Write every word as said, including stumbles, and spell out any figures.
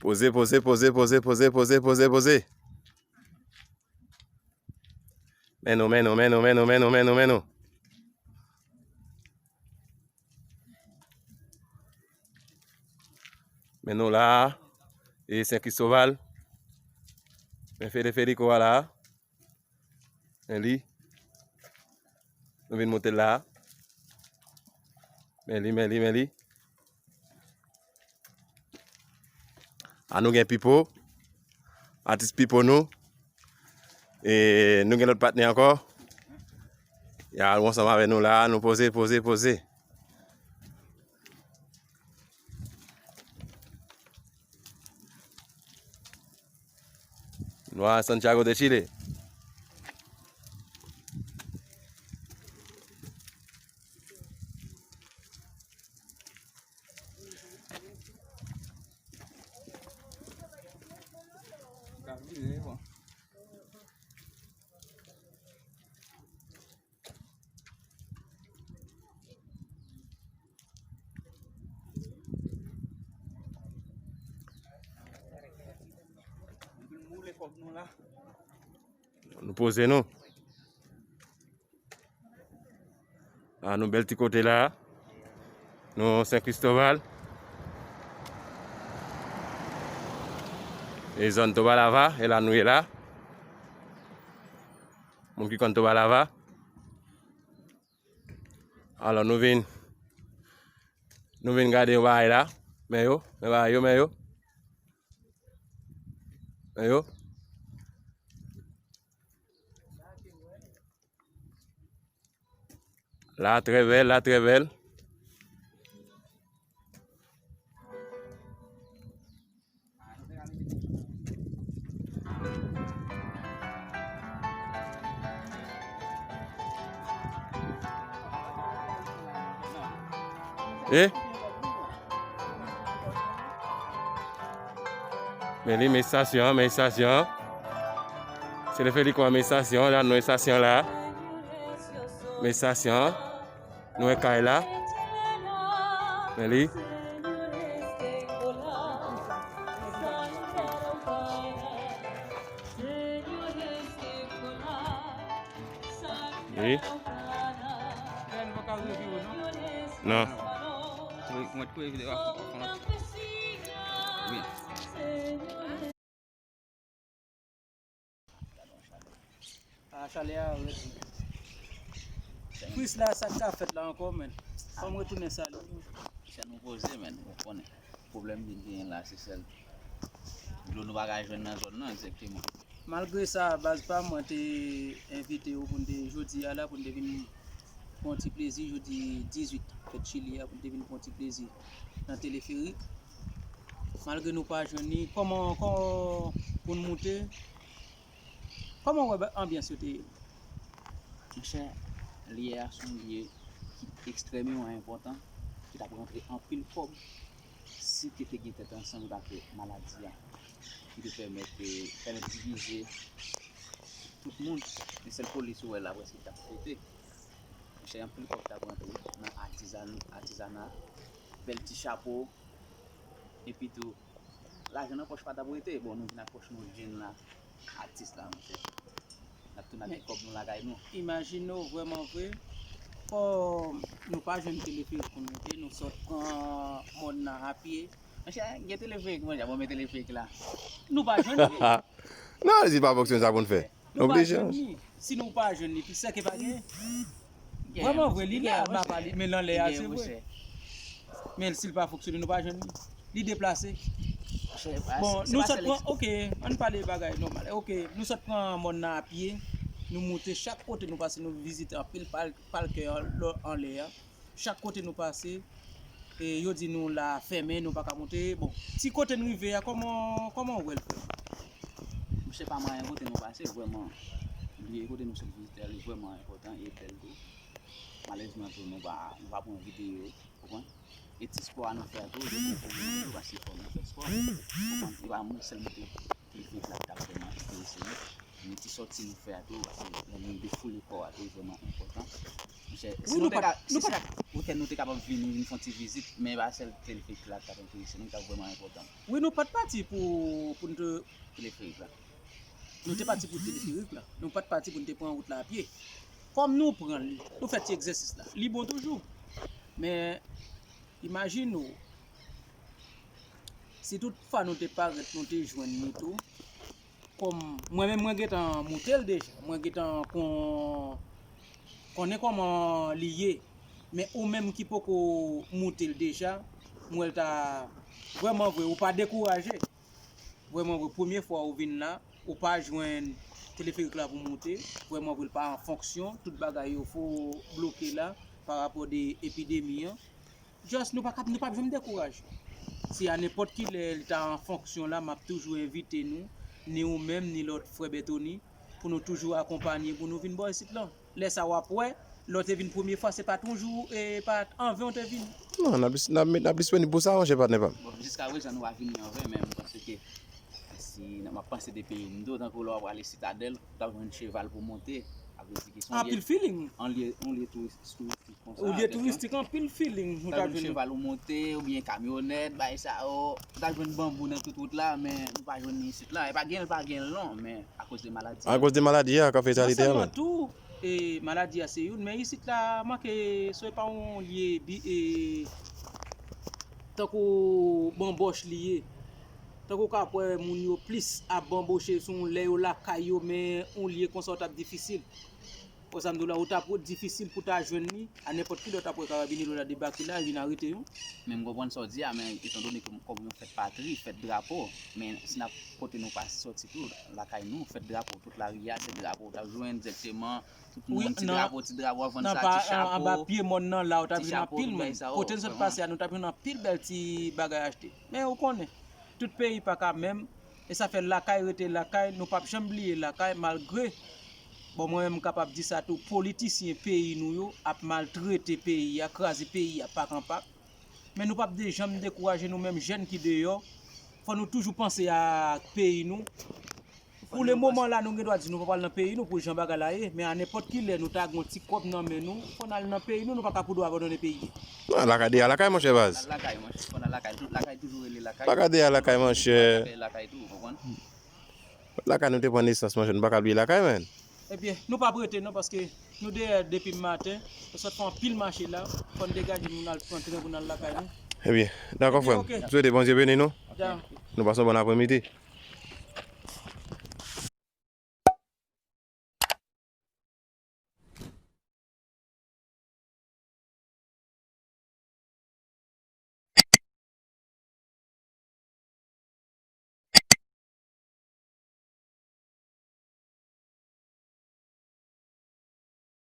Poze, poze, poze, poze, poze, poze, poze, poze. Men nou, men nou, men nou, men nou, men nou, men nou, men nou. Men nou la, e Sen Kristoval. Men Fede Federico a la. Men li. Nou vin moute l la. Men li, men li, men li. A nou gen Pipo. Atis Pipo nou. E nou gen lòt patnè ankò. Y a ou ansanm avè nou la. Nou poze, poze, poze. Nou a Santiago de Chile. Nou poze nou. La nou bèl ti kote la. Nou Sen Kristoval. E zòn Tobalava, e la nou ye la. Moun ki konn Tobalava. Alò nou vin, nou vin gade yon bagay la. Men yo, men bagay yo, men yo. Men yo. La trè bèl, la trè bèl. E? Men li, men estasyon an, men estasyon an. Se le Federico a men estasyon an, la nou estasyon la. Men estasyon an. Nou wè kay la. Men li. Wi. Non. Wi. A, chalè a rèd. Chris la, sa k ka fèt la ankò, menn? Fò m retounen sali nou. Sa nou poze, menn, ou konnen. Pwoblèm ki genyen la, se sèl dlo nou pa ka jwenn nan zòn nan, egzakteman. Malgre sa, baz pa m, mwen te envite yo pou n te, jodi a la, pou n te vin pran yon ti plezi, jodi dizuit fèt Chili a, pou n te vin pran yon ti plezi nan teleferik. Malgre nou pa jwenn li, kòman, kòman pou n moute? Kòman w wè ba-, anbyans yo te ye? Monchè, lye a se yon lye ki ekstrèmeman enpòtan, ki t ap rantre anpil kòb si te, te gen tèt ansanm, yo ta fè maladi a, ki te pèmèt, eh, pèmèt divize tout moun. Men sèl polis ou wè la, prèske ki t ap pete. Monchè, anpil kòb t ap rantre nan atizan-, atizana, bèl ti chapo, epi tou, lajan nan pòch pa t ap rete. Bon, nou vin ak pòch nou jwenn la, atis la, monchè. N ap tounen ak ti kòb nou lakay nou. Imajine w vrèman vre, kòm nou pa jwenn teleferik pou n moute, nou sot pran mòn nan a pye. Monchè, gen teleferik, monchè, bon, men teleferik la. Nou pa jwenn li. Non, li pa fonksyone, sa pou n fè. Nou pa jwenn li. Si nou pa jwenn li, pi sèke pa gen. Vrèman vre, li la, m ap pale, men l anlè a, se vre. Men si l pa fonksyone, nou pa jwenn li. Li deplase. Bon, nou sot pran, oke, ann pale bagay nòmal. Oke, nou sot pran mòn nan a pye, nou moute chak kote nou pase, nou vizite anpil pal-, palkè anlè a. Chak kote nou pase, e, yo di nou la fèmen, nou pa ka moute. Bon, ti kote n rive a, kòman, kòman w wè l, frè m? Monchè, pa mwayen kote nou pase, vrèman, lye kote nou sot vizite a, li vrèman enpòtan e bèl tou. Malerezman tou, nou pa, nou pa pran videyo, konprann? E ti spò a nou fè a tou, yo pran videyo, paske fò nou fè spò, konprann? E pa mwen sèlman ki, ki fè sa ki ta vrèman enterese nou. Men ti sòti nou fè a tou, paske lè moun defoule kò a tou, vrèman enpòtan. Si nou te ka, si se kat wikenn nou te kapab vini, vin fè yon ti vizit, men e pa sèl teleferik la k t ap enterese nou, ki t ap vrèman enpòtan. Wi, nou pa t pati pou, pou n te teleferik la. Nou te pati pou teleferik la. Nou pa t pati pou n te pran wout la a pye. Kòm nou pran l, nou fè ti egzèsis la. Li bon toujou. Men, imajine w, si tout fwa nou te parèt, nou te jwenn li tou, kòm mwen menm mwen gentan moute l deja, mwen gentan kon, konnen kòman li ye. Men ou menm ki poko moute l deja, m wè l ta vrèman vre, ou pa dekouraje. Vrèman vre, premye fwa ou vin la, ou pa jwenn teleferik la pou moute, vrèman vre, l pa an fonksyon, tout bagay yo fo bloke la pa rapò de epidemi an. Just, nou pa kap, nou p ap janm dekouraje. Si a nenpòt ki lè li ta an fonksyon la, m ap toujou envite nou, ni ou menm, ni lòt frè Bètoni, pou nou toujou akonpanye, pou nou vin bò isit lan. Lè sa w ap wè, lè w te vin premye fwa, se pa toujou, e pa anven w te vin. Non, n ap, n ap, n ap disponib pou sa, monchè patnè pa m. Bon, jiska prezan, nou pa vini anven, men m panse ke si n ap, m ap panse de peyi m tou, tankou lè w ap prale Sitadèl, ou t ap jwenn cheval pou monte, sa vle di ke se yon lye, anpil feeling, yon lye, yon lye touris-, touristik konsa. Yon lye touristik, anpil feeling, ou t ap jwenn cheval ou monte, oubyen kamyonèt, bagay sa yo, ou t ap jwenn banbou nan tout wout la, men nou pa jwenn li isit la. E pa gen l, pa gen l non, men akoz de maladi a. Akoz de maladi a, k ap fè sa literalman. Non sèlman tou, e, maladi a se youn, men isit la, manke, se pa yon lye bi-, e, tankou banbòch li ye. Tankou w ka ap wè moun yo plis ap banboche sou lè yo lakay yo, men yon lye konsa w t ap difisil. Konsa m di w la, ou t ap difisil pou ta jwenn li, a nenpòt ki lè w t ap wè karabinye yo ta debake la, vin arete yo. Men m konprann sa w di a, men etandone ke kòm yon fèt patri, fèt drapo, men si n ap kote nou pa sòti tou, lakay nou, fèt drapo, tout lari a, se drapo w t ap jwenn dirèkteman, tout moun, ti drapo, ti drapo, ap vann sa, ti chapo, anba pye mòn nan la, ou t ap jwenn anpil moun. Kote n sot pase a, nou t ap jwenn anpil bèl ti bagay achte. Men ou konnen, tout peyi pa ka menm, e sa fè lakay rete lakay, nou p ap janm bliye lakay, malgre, bon, mwen menm m kapab di sa tou, politisyen peyi nou yo ap maltrete peyi a, kraze peyi a pak an pak. Men nou p ap de, janm dekouraje, nou menm jèn ki deyò, fò nou toujou panse ak peyi nou. Pou le moman la, nou gen dwa di nou pa pral nan peyi nou pou jan bagay la ye, men a nenpòt ki lè nou ta gen yon ti kòb nan men nou, fò n al nan peyi nou, nou pa ka pou dwa abandone peyi. Non, lakay deyò lakay, monchè baz. Lakay, monchè, fò n al lakay, tout lakay toujou rele lakay. Lakay deyò lakay, monchè. Lakay, lakay tou, ou konprann? Lakay nou te pran nesans, monchè, nou pa ka bliye lakay, menn. Ebyen, nou p ap rete non, paske nou dèyè depi maten, nou sot fè anpil mache la, fò n degaje nou, n al pran tren pou n al lakay nou. Ebyen, dakò frè m. M swete Bondye beni nou. Nou pase yon bòn apremidi.